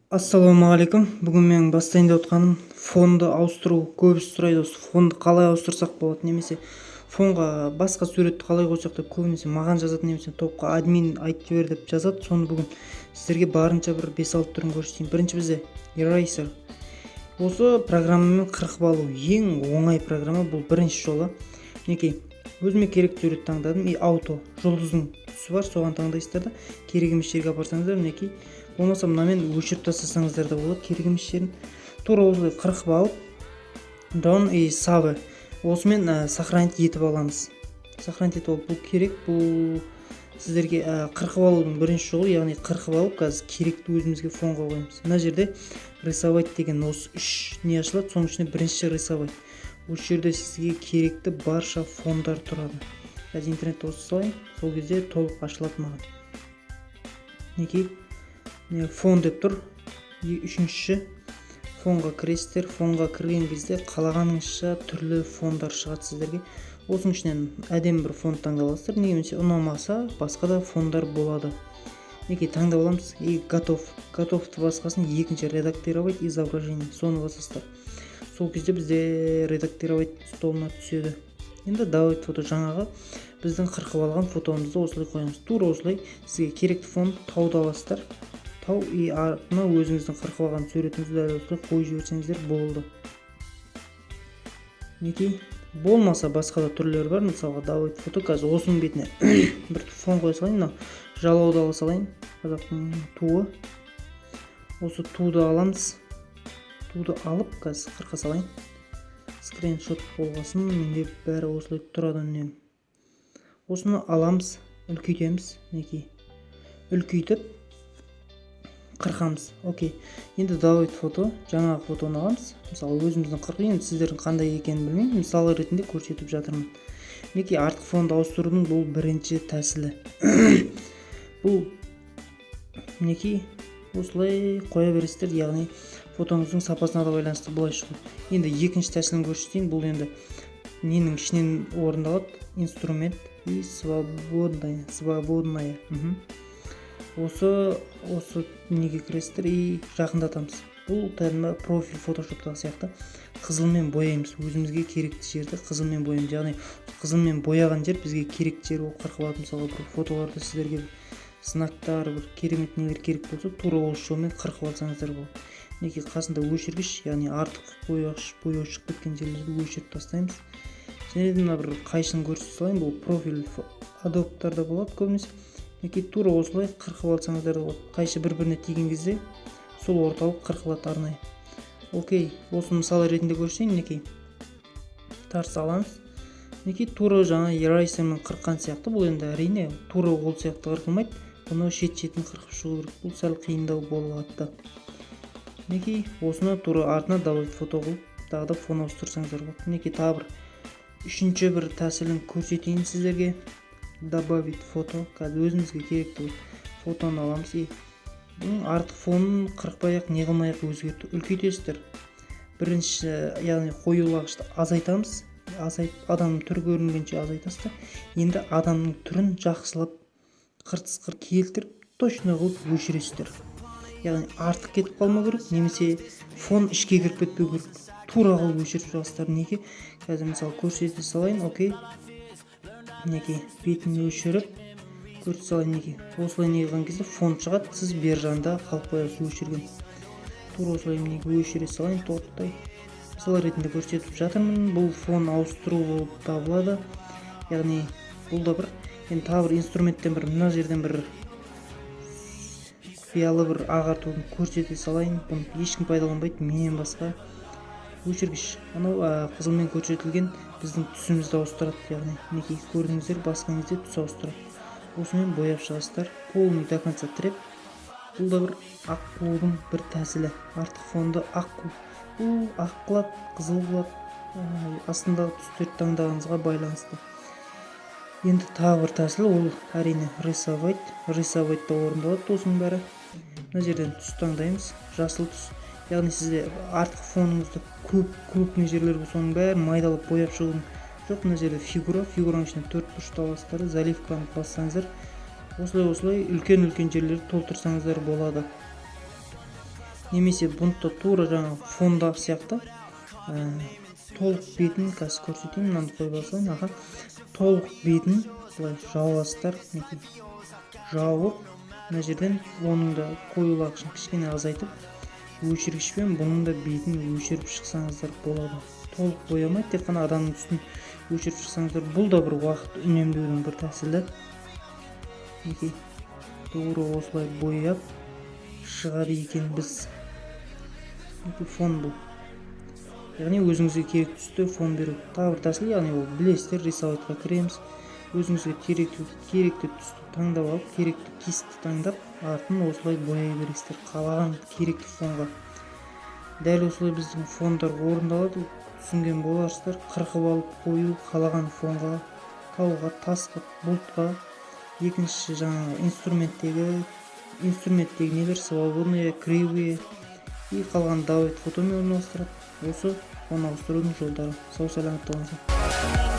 Ассалаумағалейкум! Бүгін менің бастайын деп отқаным – фонды ауыстыру. Көбісі сұрайды, осы фонды қалай ауыстырсақ болады немесе фонға басқа суретті қалай қойсақ деп. Көбінесе маған жазады немесе топқа «админ, айтып жібер» деп жазады. Соны бүгін сіздерге барынша бір 5-6 түрін көрсетейін. Бірінші бізде Eraser. Осы программамен қырқып алу ең оңай программа бұл. Бірінші жолы, мінекей, өзіме керекті суретті таңдадым. И ауто жұлдыздың түсі бар, соған таңдайсыздар да, керек емес жерге апарсаңыздар, мінекей. Болмаса мынамен өшіріп тастасаңыздар да болады керек емес жерін. Тура осылай қырқып алып, done и save. Осымен сохранить етіп аламыз. Сохранить етіп алып, бұл керек, бұл сіздерге қырқып алудың бірінші жолы. Яғни қырқып алып, қазір керекті өзімізге фонға қоямыз. Мына жерде «Рисовать» деген осы үш не ашылады, соның ішінде бірінші «Рисовать». Осы жерде сізге керекті барша фондар тұрады. Қазір интернетте осы салайын, сол кезде толық ашылады маған. Мінекей, міне, «Фон» деп тұр. И үшіншісі фонға кіресіздер. Фонға кірген кезде қалағаныңызша түрлі фондар шығады сіздерге. Осының ішінен әдемі бір фон таңдап аласыздар немесе ұнамаса, басқа да фондар болады. Мінекей, таңдап аламыз и «Готов». «Готов» ты басқасын, екінші «Редактировать изображение», соны басасыздар. Сол кезде бізде «Редактировать» столына түседі. Енді «Добавить фото». Жаңағы біздің қырқып алған фотомызды осылай қоямыз. Тура осылай сізге керекті фонды, тауды аласыздар, тау, и артына өзіңіздің қырқып алған суретіңізді дәл осылай қойып жіберсеңіздер болды. Мінекей, болмаса басқа да түрлері бар. Мысалға, «Добавить фото». Қазір осының бетіне бір фон қоя салайын. Мынау жалауды ала салайын, қазақтың туы. Осы туды аламыз. Туды алып, қазір қырқа салайын. Скриншот болғасын, менде бәрі осылай тұрады үнемі. Осыны аламыз, үлкейтеміз. Мінекей, үлкейтіп қырқамыз. Окей, енді «Добавить фото». Жаңағы фотоны аламыз. Мысалы, өзіміздің қырқы, енді сіздердің қандай екенін білмеймін, мысал ретінде көрсетіп жатырмын. Мінекей, артқы фонды ауыстырудың бұл бірінші тәсілі. Бұл, мінекей, осылай қоя бересіздер. Яғни фотоңыздың сапасына да байланысты былай шығу. Енді екінші тәсілін көрсетейін. Бұл енді ненің ішінен орындалады? Инструмент и свободная, свободная. Осы неге кіресіздер и жақындатамыз. Бұл кәдімгі профиль Фотошоптағы сияқты. Қызылмен бояймыз, өзімізге керекті жерді қызылмен бояймыз. Яғни қызылмен бояған жер бізге керекті жер болып қырқылады. Мысалға, бір фотоларда сіздерге знактар, бір керемет нелер керек болса, тура осы жолмен қырқып алсаңыздар болады. Мінекей, қасында өшіргіш, яғни артық бояу шығып кеткен жерлерді өшіріп тастаймыз. Және де мына бір қайшыны көрсете салайын. Бұл профиль Адобтарда болады көбінесе. Мінекей, тура осылай қырқып алсаңыздар да болады. Қайшы бір біріне тиген кезде сол орталық қырқылады арнайы. Окей, осы мысал ретінде көрсетейін. Мінекей, тарс аламыз. Мінекей, тура жаңа eraser мен қырыққан сияқты. Бұл енді, әрине, тура ол сияқты қырқылмайды, бұны шет шетін қырқып шығу керек. Бұл сәл қиындау болады. Мінекей, осыны тура артына «Добавить фото» қылып, тағы да фон ауыстырсаңыздар болады. Мінекей, тағы бір үшінші бір тәсілін көрсетейін сіздерге. «Добавить фото». Қазір өзімізге керекті фотоны аламыз и бұның артық фонын қырықпай ақ, не қылмай ақ өзгерту. Үлкейтесіздер бірінші, яғни қоюлағышты азайтамыз. Азайтып, адамның түрі көрінгенше азайтасыздар. Енді адамның түрін жақсылап қыртыс қыр келтіріп, точно қылып өшіресіздер. Яғни артық кетіп қалмау керек немесе фон ішке кіріп кетпеу керек. Тура қылып өшіріп шығасыздар. Неге? Қазір мысалы көрсете салайын. Окей, мінекей, бетін өшіріп көрсете салайын. Мінекей, осылай не қылған кезде фон шығады, сіз бер жағында қалып қоясыз өшірген. Тура осылай, мінекей, өшіре салайын толықтай. Мысал ретінде көрсетіп жатырмын. Бұл фон ауыстыру болып табылады. Яғни бұл да бір. Енді тағы бір инструменттен, бір мына жерден бір құпиялы бір ағартуын көрсете салайын. Бұны ешкім пайдаланбайды менен басқа. Өшіргіш анау қызылмен көрсетілген біздің түсімізді ауыстырады. Яғни, мінекей, көрдіңіздер, басқан кезде түс ауыстырады. Осымен бояп шығасыздар полный, до конца тіреп. Бұл да бір ақ қылудың бір тәсілі. Артық фонды ақ қылу. Бұл ақ қылады, қызыл қылады, астындағы түстерді таңдағаныңызға байланысты. Енді тағы бір тәсіл, ол, әрине, «Рисовать». «Рисовать» та орындалады осының бәрі. Мына жерден түс таңдаймыз, жасыл түс. Яғни сізде артқы фоныңызда көп крупный жерлер болса, соның бәрін майдалап бояп шығудың жоқ. Мына жерде фигура, фигураның ішіне төрт бұрышты аласыздар да, заливканы бассаңыздар, осылай, осылай үлкен үлкен жерлерді толтырсаңыздар болады. Немесе бұны да тура жаңағы фондағы сияқты толық бетін қазір көрсетейін, мынаны қойып алсам, аха, толық бетін былай жауасыздар, мінекей жауып, мына жерден оның да қоюлағышын кішкене азайтып, өшіргішпен бұның да бетін өшіріп шықсаңыздар болады. Толық боямай, тек қана адамның үстін өшіріп шықсаңыздар, бұл да бір уақыт үнемдеудің бір тәсілі. Мінекей тура осылай бояп шығады екенбіз. Мінекей фон бұл. Яғни өзіңізге керек түсті фон беру тағы бір тәсіл, яғни ол білесіздер, рисовать қа кіреміз, өзіңізге керекті түсті таңдап алып, керекті кисть ті таңдап, артын осылай бояй бересіздер қалаған керекті фонға. Дәл осылай біздің фондар орындалады, түсінген боларсыздар. Қырқып алып қою қалаған фонға, тауға, тасқа, бұлтқа. Екінші жаңағы инструменттегі нелер, свободные, кривые, и қалған добавить фотомен орналастырады. Осы фон ауыстырудың жолдары. Сау саламатта болыңыздар.